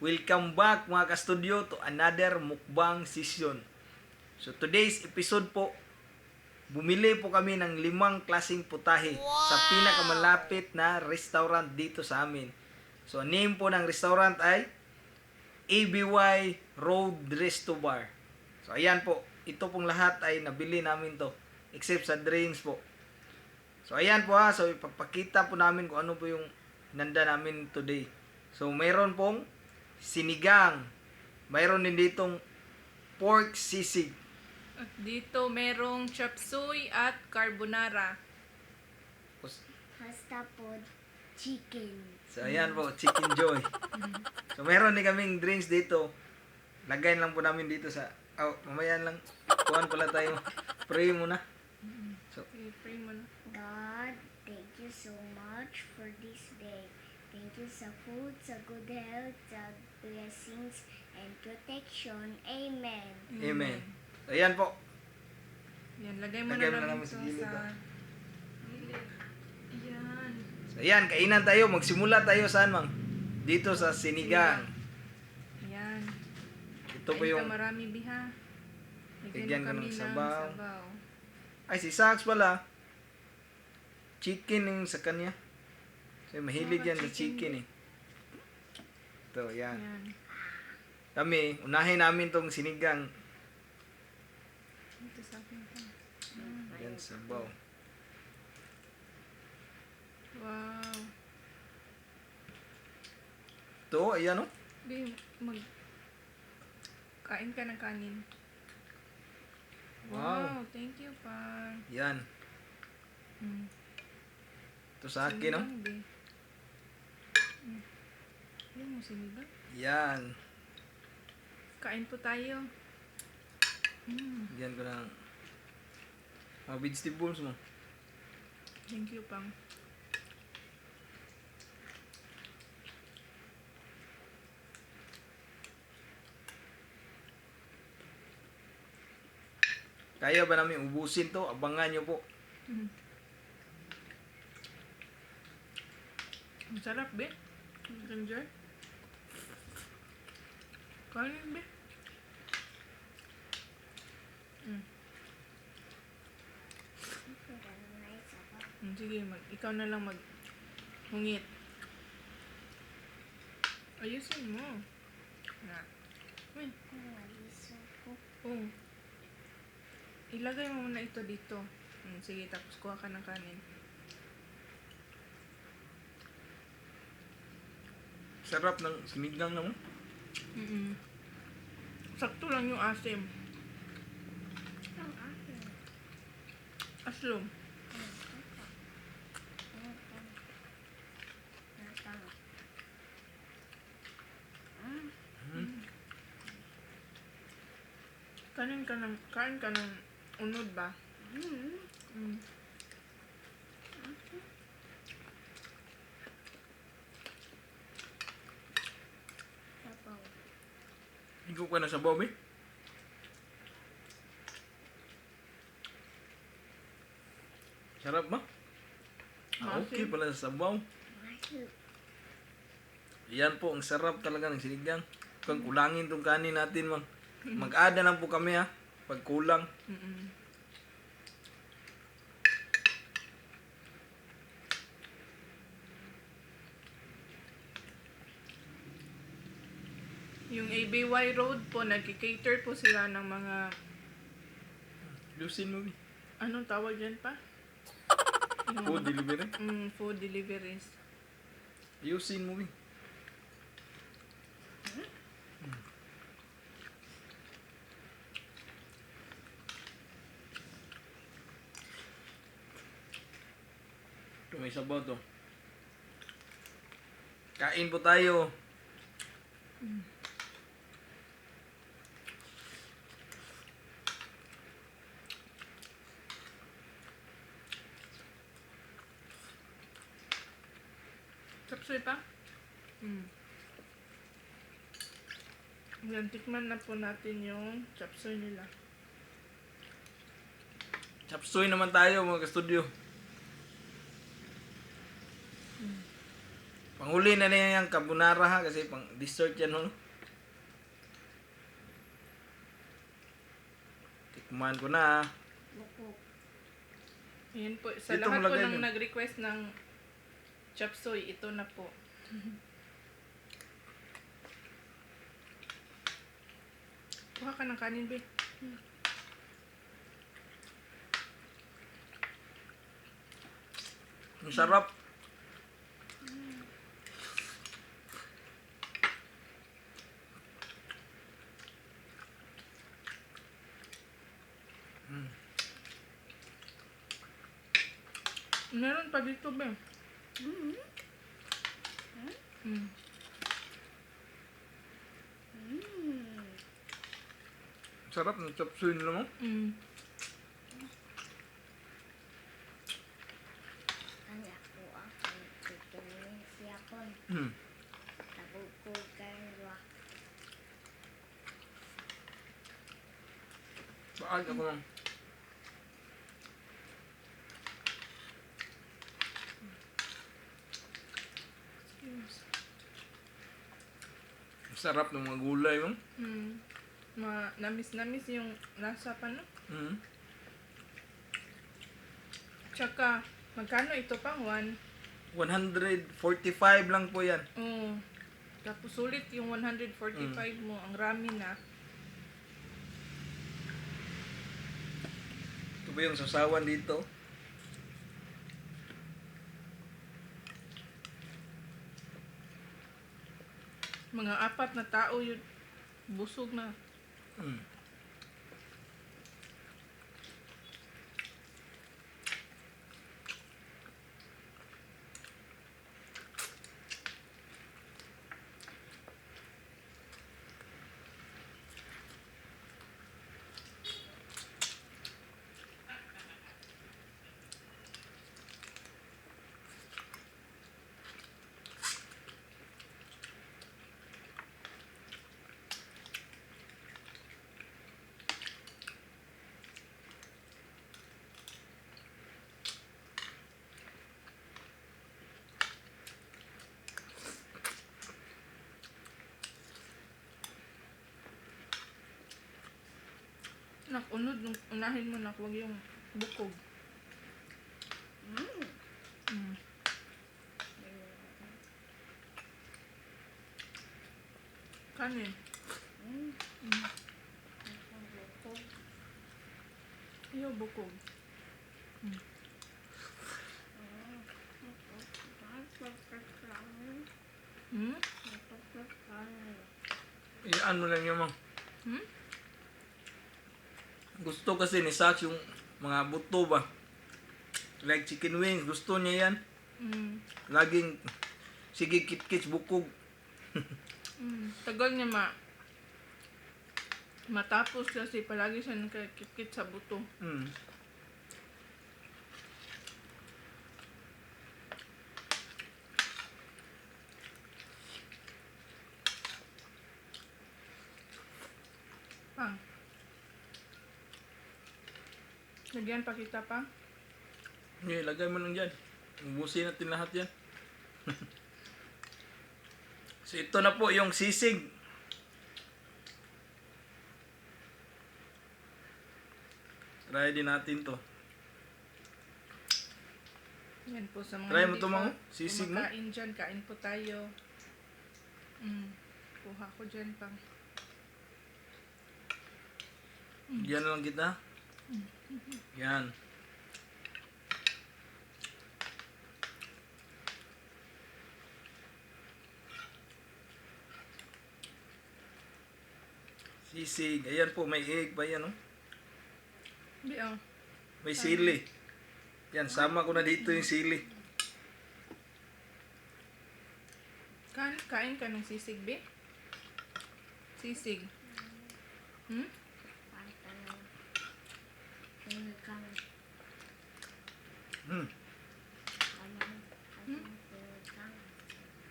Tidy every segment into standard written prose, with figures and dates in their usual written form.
Welcome back mga ka-studio to another mukbang session. So today's episode po, bumili po kami ng 5 klaseng putahe sa pinakamalapit na restaurant dito sa amin. So name po ng restaurant ay ABY Road Resto Bar. So ayan po, ito pong lahat ay nabili namin to except sa drinks po. So ayan po so ipapakita po namin kung ano po yung nanda namin today. So mayroon pong sinigang. Mayroon din ditong pork sisig. At dito merong chopsuey at carbonara. Pasta po, chicken. So ayan po, chicken joy. So mayroon din kaming drinks dito. Lagay lang po namin dito sa mamaya lang. Kuhan pala tayo. Pray muna. So Okay, pray mo na. God, thank you so much for this day. Thank you sa food, sa good health, sa blessings, and protection. Amen. amen. So ayan po. Yan, lagay mo Lagay mo na na namin namin sa ito gilid, sa gilid. Yan. So ayan, kainan tayo. Magsimula tayo saan, ma'am? Dito sa sinigang. Yan. Ito po Kain yung ka marami, biha. Lagyan ko kami ng sabaw. sabaw. ay si Sax pala. Chicken yung sa kanya. So mahilig yan sa chicken eh. Ito, yan. Yan. Kami, unahin namin tong sinigang. Ito sa akin pa. Yan, sabaw. Wow. Ito, ayan o. Bi, kain ka ng kanin. Wow. Wow, thank you pa. Yan. Mm. Ito sa akin o. Sinigang, bi. Yan mo sinigang. Yan. Kain po tayo. Yan ko ng mga vegetables mo. Thank you, Pang. Kaya ba namin ubusin to? Abangan nyo po. Ang sarap, be. Enjoy. Kain, be. Sige, ikaw na lang hungit. Ayusin mo. Na. Uy. Oh. Ilagay mo muna ito dito. Sige, tapos kuha ka ng kanin. Sarap ng sinigang na mo. Sakto lang yung asim. Aslom. Kain ka ng unod ba? Higop ka na sa Bobby. Sarap ba? Okay pala sa sabaw. Yan po, ang sarap talaga ng sinigang. Kung kulangin tong kanin natin, mag-ada lang po kami ha. Pag kulang. Yung ABY Road po, nag-cater po sila ng mga, Lusin mo, Bi. anong tawag yan pa? Food delivery. Food deliveries. Ayusin mo, Bi. Ito may sabaw to. Kain po tayo. Chopsuey pa? Yan, tikman na po natin yung chopsuey nila. Chopsuey naman tayo mga ka-studio. Panghuli na niya yung carbonara ha, kasi pang dessert yan no. Tikman ko na. Bukog. Ayan po. Sa Ito lahat po malagay ng yun. nag-request ng Chopsuey, ito na po. Kuha ka ng kanin, be. Ang sarap. Meron pa dito, be. Mm. Mm. Mm. Sarap ng chopsuey nila mo. Mm. Ang ako ang chicken siya ko. Mm. Tabugkog kayo. Baag ako lang. Ang sarap ng mga gulay mo. Mm. Namis-namis yung lasa pa, no? Mm. Tsaka, magkano ito pang 145 lang po yan. Oh. Tapos sulit yung 145 mo. Ang rami na. Ito ba yung sasawan dito? Mga 4 na tao yun. Busog na. Mm. Unod, unahin mo na, huwag yung bukog. Mm. Mm. Kanin. Mm. Mm. Ang bukog. Ayaw bukog. Mm. Hmm? Iyaan mo lang yung mga. Hmm? Gusto kasi ni Sax yung mga buto ba. Like chicken wings. Gusto niya yan. Mm. Laging sige kit-kits bukog. Mm. Tagal niya matapos kasi palagi siya nakakit sa buto. Mm. Pang. Lagyan pa kita pa. Okay, lagay mo lang dyan. Ubusin natin lahat yan. So ito na po yung sisig. Try din natin to. Yan po sa mga Try mo hindi to, pa Mang. Sisig mo. kumakain dyan, kain po tayo. Kuha ko dyan pang. Yan lang kita. Yan. Sisig. Ayan po, may egg pa yan, oh. Di oh. May sili. Yan, sama ko na dito yung sili. Kain ka ng sisig, be? Sisig. Hmm? Hmm.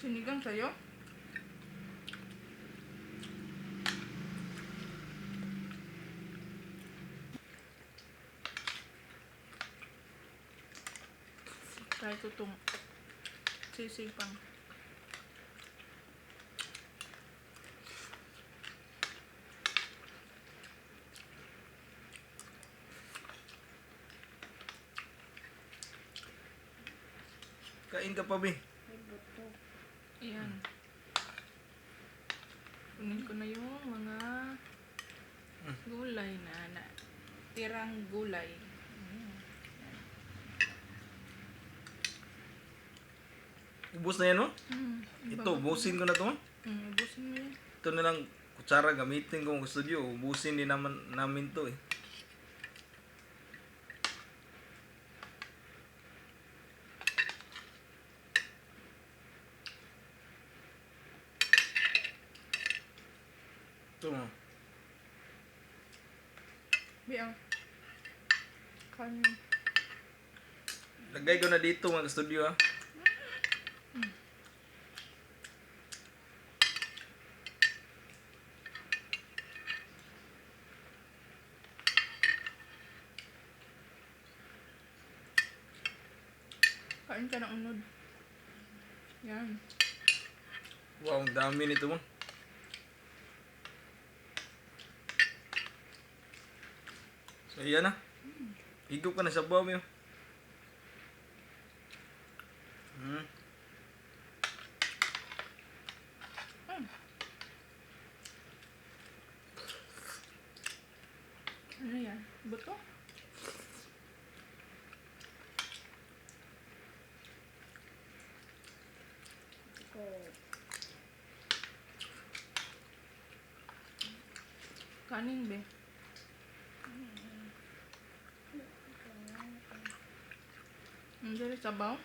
Sinigang sa'yo? Try ko itong sisig pang. Kain ka pa, be. May buto. Ayan. Kunin ko na yung mga gulay na tirang gulay. Ubus na yan, no? Ito, Bago- ubusin ko na to. ubusin mo yan. Ito na lang, kutsara gamitin ko sa studio. Ubusin din namin to eh. Ito mo. Biang. Kanin. Lagay ko na dito mga studio ha. Kain ka ng unod. Yan. Wow, ang dami nito mo. So, yan na. Higop ka na sa baw mo. Ano yan? Buto? Go. Kanin be. Hindi sabaw.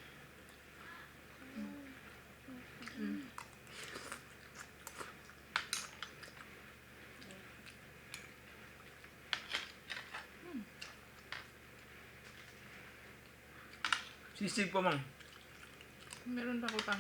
Sisig pa mang. Meron pa ko pa.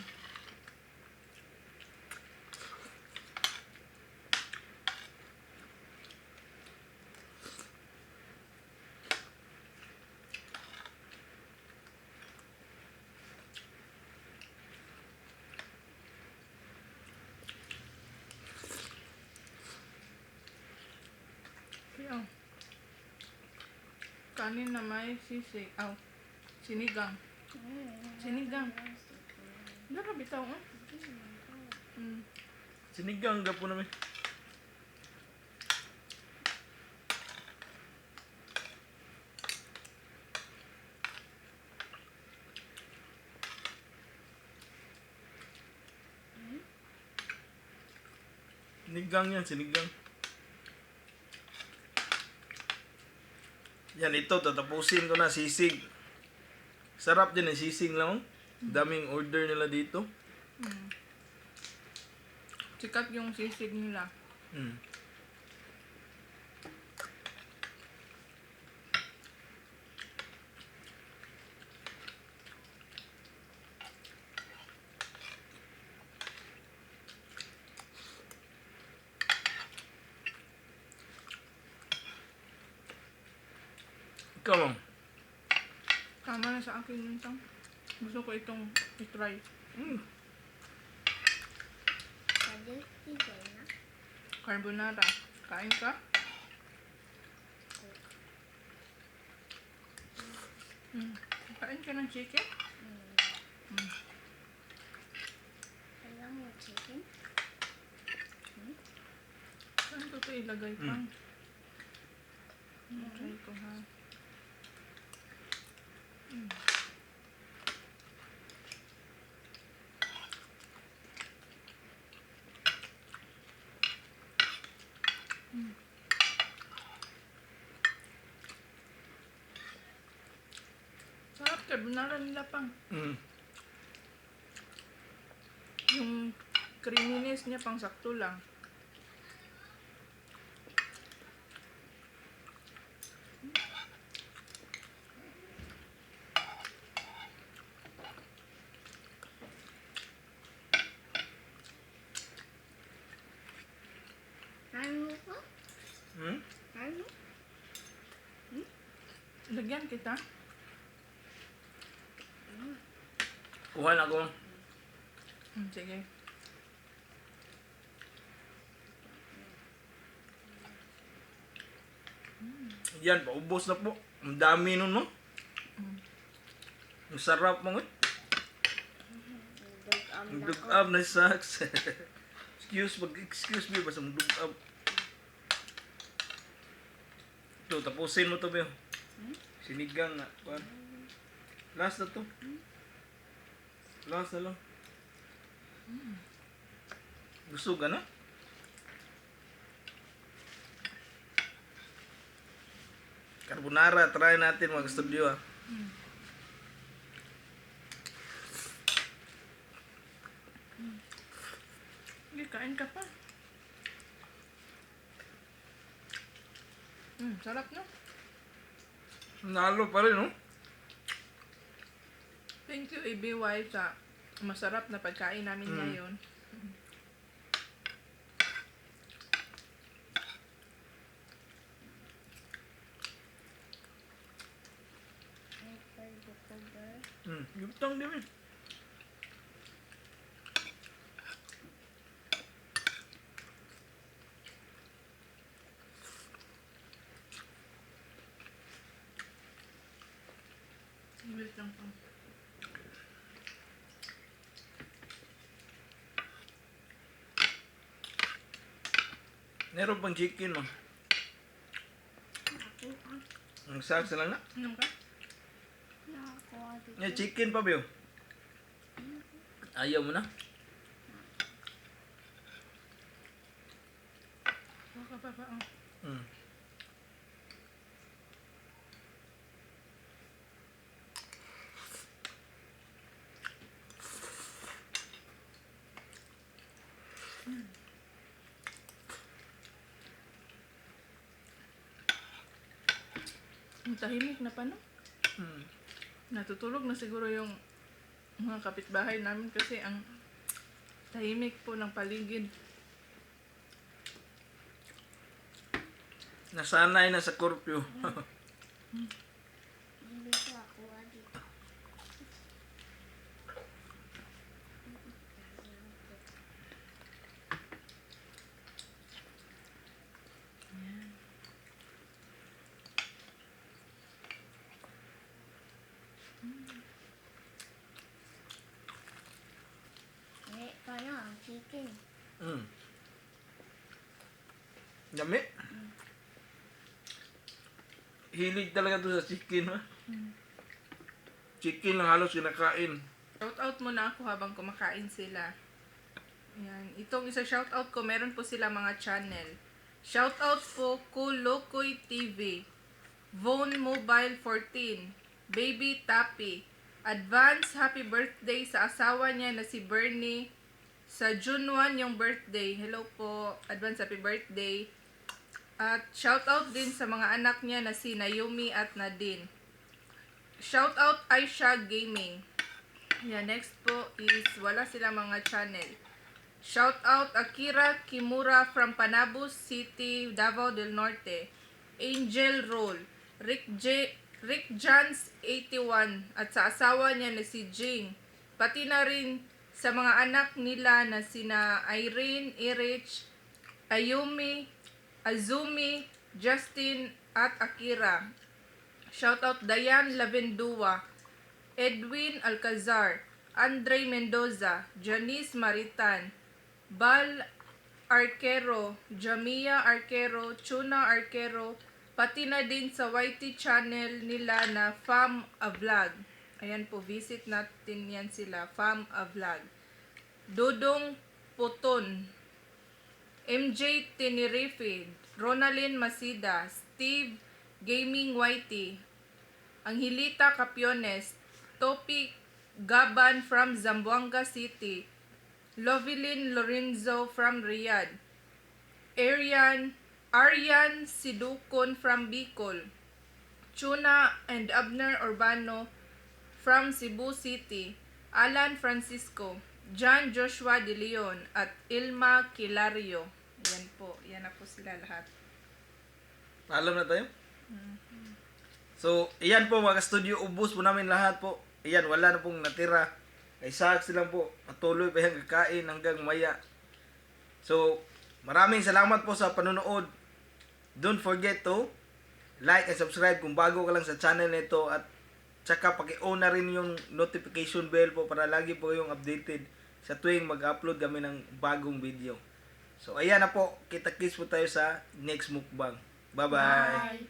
Kaya, kanin na may sisig. Aw, sinigang. Sinigang. Dara bitaw, oh. Sinigang gapo namin. Sinigang yan, sinigang. Yan, ito, tatapusin ko na, sisig. Sarap din ang sisig lang. Daming order nila dito. Sikat yung sisig nila. Mm. Ikaw, ma'am. Tama na sa akin yun, Tang. Gusto ko itong i-try. Pwede tigay na. Carbonara. Kain ka? Kain ka ng chicken? Alam mo chicken? Saan ko ito ilagay pa? Try ko ha. Sarap carbonara nila pang. Mm. Yung creaminess niya pang sakto lang. Ano ko? Hmm? Ano? Lagyan kita. Kuha na ako. Sige. Yan, paubos na po. Ang dami nun, no? Ang sarap mo, eh. na Dugab na socks. Excuse me, basta mong dugab. Ito, tapusin mo to, Beo. Sinigang na. Kuan. Last na to. Last na lang. Gusto ka na? Carbonara, try natin mga studio ah. Hindi, kain ka pa. Sarap no? Nalo pa rin, no? Thank you, ABY, sa masarap na pagkain namin ngayon. Gutang din eh. Wait lang po. Meron pang chicken mo. Ang socks na lang na. Inom ka? Nakakuha dito. May chicken pa, Beo. Ayaw mo na? Baka pa pa. Hmm. Ang tahimik na pa no? Natutulog na siguro yung mga kapitbahay namin kasi ang tahimik po ng paligid. Nasanay na sa curfew. Hindi ko akuha dito. Paano ang chicken? Yummy. Hilig talaga to sa chicken, ha? Chicken lang halos kinakain. Shoutout muna ako habang kumakain sila. Yan. Itong isa shoutout ko, meron po sila mga channel. Shoutout po Kulukoy TV, Vone Mobile 14, Baby Tappy. Advance happy birthday sa asawa niya na si Bernie. Sa June 1 yung birthday. Hello po. Advance happy birthday. At shoutout din sa mga anak niya na si Naomi at Nadine. Shoutout Aisha Gaming. Yeah, next po is wala sila mga channel. Shoutout Akira Kimura from Panabus City, Davao del Norte. Angel Roll. Rick Jans 81 at sa asawa niya na si Jing. Pati na rin sa mga anak nila na sina Irene, Erich, Azumi, Justin at Akira. Shoutout Dayan Lavendua, Edwin Alcazar, Andre Mendoza, Janice Maritan, Bal Arquero, Jamia Arquero, Chuna Arquero, pati na din sa YT channel nila na Fam a Vlog. Ayan po, visit natin yan sila, Fam a Vlog. Dodong Puton, MJ Tenerife, Ronalyn Masida, Steve Gaming YT, Angelita Capiones, Topic Gaban from Zamboanga City, Lovelyn Lorenzo from Riyadh, Aryan Sidukon from Bicol, Chuna and Abner Urbano from Cebu City, Alan Francisco, John Joshua De Leon, at Ilma Kilario. Yan po. Yan na po sila lahat. Alam na tayo? So, iyan po mga studio, ubos po namin lahat po. Iyan, wala na pong natira. Kay saks lang po. Patuloy pa yung kakain hanggang maya. So, maraming salamat po sa panonood. Don't forget to like and subscribe kung bago ka lang sa channel nito, at tsaka paki-on na rin yung notification bell po para lagi po yung updated sa tuwing mag-upload kami ng bagong video. So ayan na po, kita-kits po tayo sa next mukbang. Bye-bye! Bye.